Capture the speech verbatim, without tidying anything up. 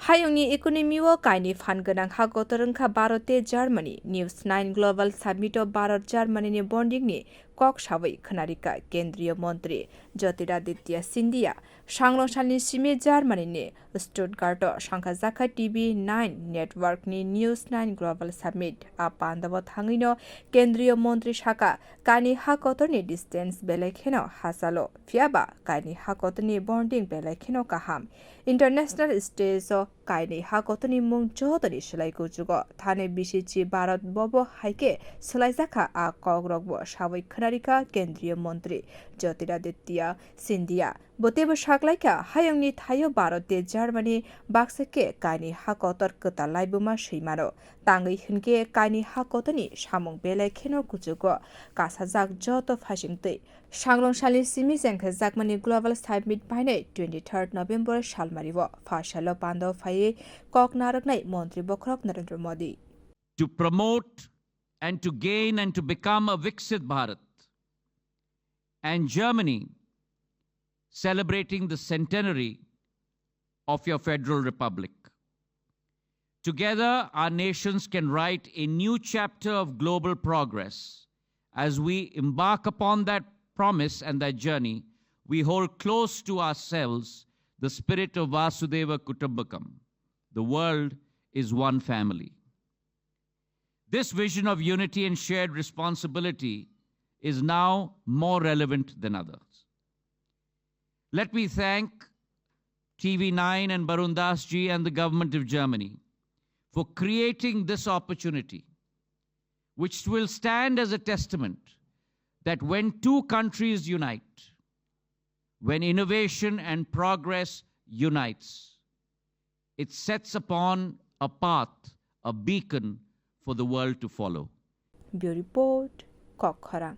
Hayungni economy o kaini phan gwnang ha kotor wngkha Bharat tei Germany. News nine Global Summit o Bharat Germany ni bonding ni kok sawi khwnarikha Kendriya Montri Jyotiraditya Scindia. Sanglong salni simi Germany ni Stuttgart o sangkhajakha T V nine network ni News nine Global Summit. A pandao thangwino Kendriya Montri saka, kaini ha kotor ni distance belai kheno hachalo, phiyaba kaini ha kotor ni bonding belai kheno kaham. International stage o kaini ha kotor ni mung joto ni slai kuchugo thani bisi chi Bharat bobo hai khe swlaijakha. A kok rok bo sawi khwnarikha Kendriya Montri Jyotiraditya Scindia. Bo teibo saklaikha, hayungni thaio Bharat tei Germany baksa khe kaini ha kotor kwtal laibuma swimano. Tangwi hinkhe kaini ha kotorni samung belai kheno kuchugo kasajak joto phaisingtwi. Sanglong salni simi jengkha jakmani Global Summit painai twenty-third November salmario. Phasalo pando phaiwi kok narwknai Montri Bokhorok Narendra Modi. To promote and to gain and to become a Viksit Bharat. And Germany, celebrating the centenary of your federal republic. Together, our nations can write a new chapter of global progress. As we embark upon that promise and that journey, we hold close to ourselves the spirit of Vasudeva Kutumbakam. The world is one family. This vision of unity and shared responsibility is now more relevant than others. Let me thank T V nine and Barun Das ji and the government of Germany for creating this opportunity, which will stand as a testament that when two countries unite, when innovation and progress unites, it sets upon a path, a beacon for the world to follow. Bureau Report, Kokkhorang.